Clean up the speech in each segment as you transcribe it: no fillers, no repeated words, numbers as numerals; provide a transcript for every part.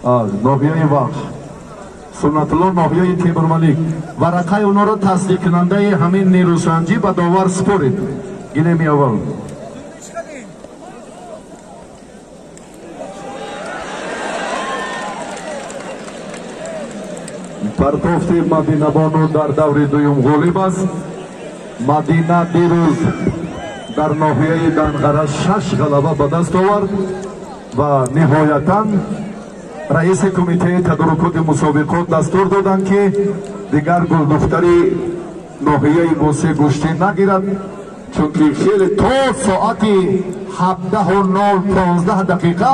Ноҳияи Вахш, Суннатулло ноҳияи Темурмалик. Варақаи онҳоро тасдиқкунандаи ҳамин нерӯсанҷӣ ба довар супоред. Гилеми аввал. Партофти Мадинабону дар даври дуюм ғолиб аст. Мадина дирӯз дар ноҳияи Данғара 6 ғалаба ба даст овард ва ниҳоятан раиси кумитаи тадорукоти мусобиқот дастур доданд, ки дигар гулдухтари ноҳияи Восе гӯштӣ нагирад, чунки хеле то соати 17:15 дақиқа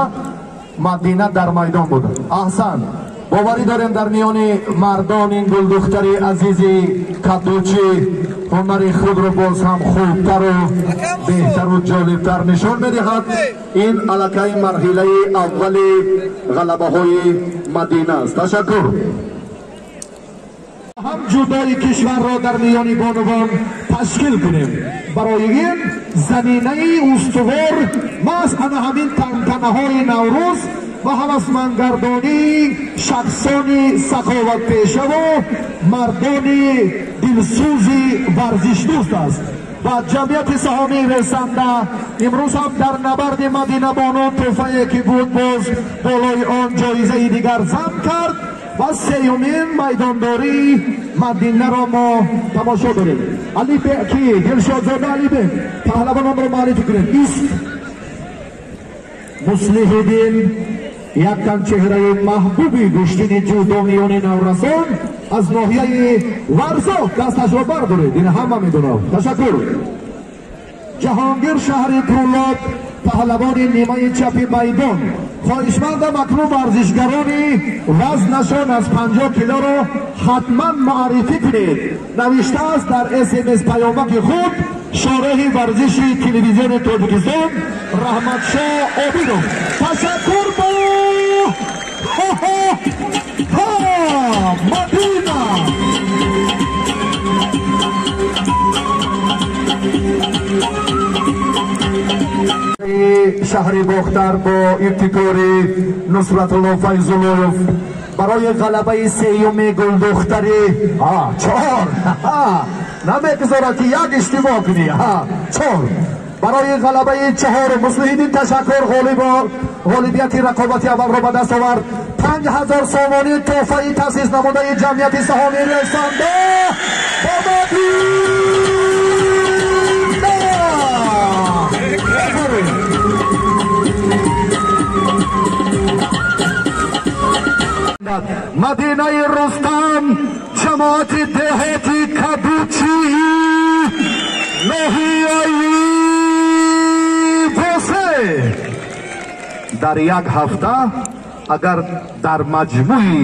Мадина дар майдон буд. Аҳсан, боварӣ дорем дар миёни мардон ин гулдухтари азизи кадучӣ ҳунари худро боз ҳам хубтару беҳтару ҷолибтар нишон медиҳад. Ин аллакай марҳилаи аввали ғалабаҳои Мадина аст. Ташаккур. Ҳам ҷудои кишварро дар миёни бонувон ташкил кунем. Барои ин заминаи устувор маҳз ана ҳамин тантанаҳои Наврӯз ва ҳавасмандгардонии шахсони саховатпешаву мардони дилсӯзи варзишдӯст аст. Ва ҷамъияти саҳомии ресанда имрӯз ҳам дар набарди Мадинабону тӯҳфае ки буд, боз болои он ҷоизаи дигар зам кард ва сеюмин майдондории Мадинаро мо тамошо дорем. Алибек ки Дилшодзода Алибек, паҳлавононро муаррифӣ кунем. Ист Муслиҳиддин, яктан чеҳраи маҳбуби гӯштини ҷудо миёни наврасон аз ноҳияи Варзоб, дасташро бардоред, ин ҳама медонам. Ташаккур. Ҷаҳонгир шаҳри Кӯлоб, паҳлавони нимаи чапи майдон. Хоҳишмандам акнун варзишгарони вазнашон аз 50 килоро ҳатман муаррифӣ кунед. Навиштааст дар СМС паёмаки худ шореҳи варзиши телевизиони Тоҷикистон Раҳматшоҳ Обидов. Ташаккур бо Мадина. Шаҳри Бохтар бо ибтикори Нусратулло Файзуллоев барои ғалабаи сеюми гулдухтари чор намегузорад, ки як иштибоҳ кунӣ. Чор барои ғалабаи чаҳор Муслиҳиддин, ташаккур, ғолибияти рақобати аввалро ба даст овард. 5000 сомонӣ тӯҳфаи таъсис намудаи ҷамъияти саҳомии ресанда ба Мадина. Мадинаи Рустам, ҷамоати деҳоти Кабучии ноҳияи Восе. Дар як ҳафта агар дар маҷмӯи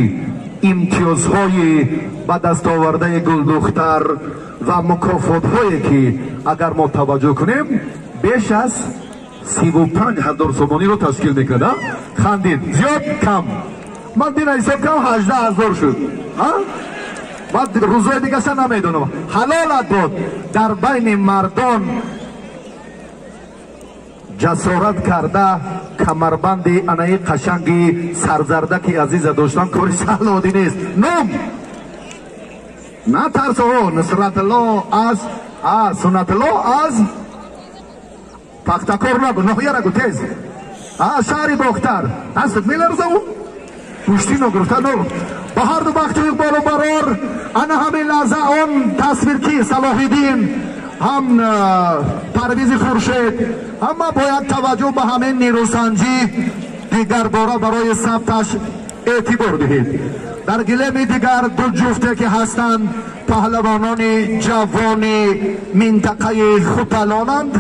имтиёзҳои ба даст овардаи гулдухтар ва мукофотҳое ки агар мо таваҷҷӯҳ кунем, беш аз 35 ҳазор сомониро ташкил мекунад. Хандид, зиёд кам? Ман дина ҳисоб кардам, 18 ҳазор шуд. Баъд рӯзҳои дигаша намедонам. Ҳалолат бод, дар байни мардон ҷасорат карда камарбанди анаи қашанги сарзардаки азиза доштан кори саҳлу оддӣ нест. Ном натарсо, Нусратулло аз Суннатулло аз Пахтакор нагу, ноҳия нагу, тез. Шаҳри Бохтар. Дастат меларза ӯ? Гӯштӣ ногирифта но. Ба ҳарду бахту иқболу барор, ана ҳамин лаҳза он тасвир ки Салоҳиддин ҳам Парвизи Хуршед ҳама бояд таваҷҷӯҳ ба ҳамин нерӯсанҷӣ дигарбора барои сабташ эътибор диҳед. Дар гилеми дигар ду ҷуфте ки ҳастанд паҳлавонони ҷавони минтақаи Хуталонанд.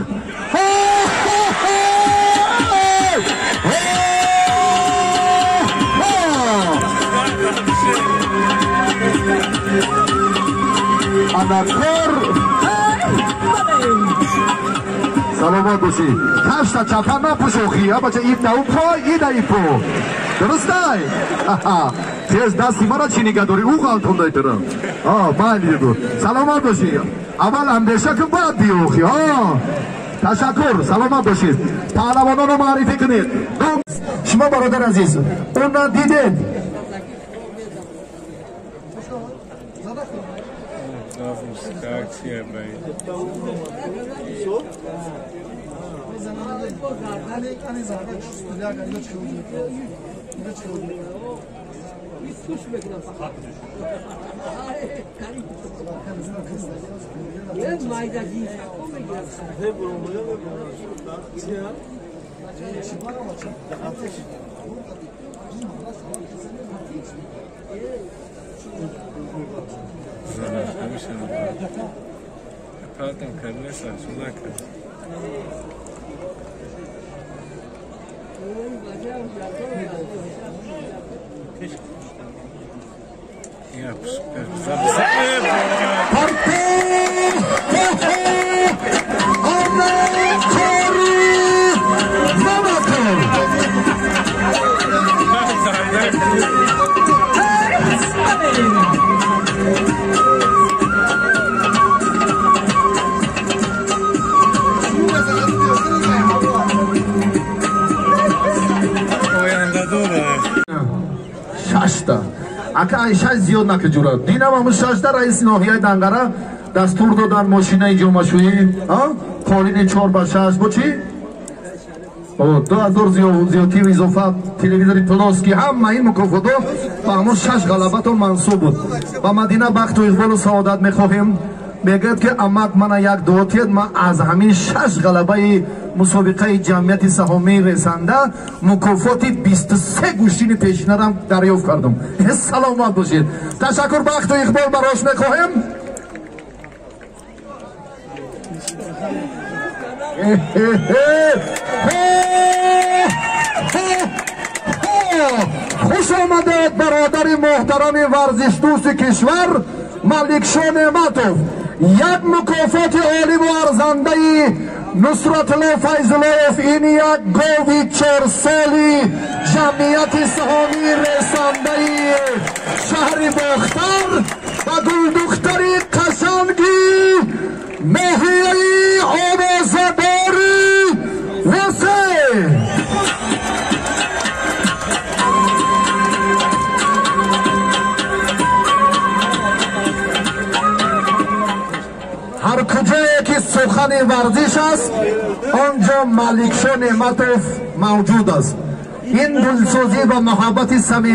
Анакор саломат бошӣ. Кашта чапа напӯшохӣ, бача, ин ау по, ин ай по. Дурустай? Тез дасти мара чӣ нигаҳ дорӣ? Ӯ ғалтондай туро. Майли буд. Саломат бошӣ. Аввал андеша кун, баъд биёхӣ. Ташаккур, саломат бошед. Паҳлавононро муаррифӣ кунед. Шумо бародар азиз, уна дидед. Ака айша зиёд накиҷура. Динам ҳамун шашта раиси ноҳияи Данғара дастур додан мошинаи ҷомашӯӣ, қолини 4x6 бо чӣ? 2000 зиёдтив изофа, телевизори плоски, ҳама ин мукофотҳо ба ҳамун 6 ғалабатон мансуб буд. Ба Мадина бахту иқболу саодат мехоҳем. Мегӯяд ки амак мана як дуо тиҳед, ман аз ҳамин 6 ғалабаи мусобиқаи ҷамъияти саҳомии ресанда мукофоти 23 гӯштини пешинарам дарёфт кардам. Саломат бошед. Ташаккур, бахту иқбол барош мехоҳем. Хуш омадед бародари муҳтарами варзишдӯсти кишвар Маликшо Неъматов. Як мукофоти оливу арзандаи Нусратулло Файзуллоев, ин як гови 4 соли ҷамъияти саҳомии ресандаи шаҳри Бохтар ва гулдухтари қашанги ноҳияи овозадори Восе. Ҳар куҷое ки сухани варзиш аст, он ҷо Маликшо Неъматов мавҷуд аст. Ин дилсӯзӣ ва муҳаббати самимӣ.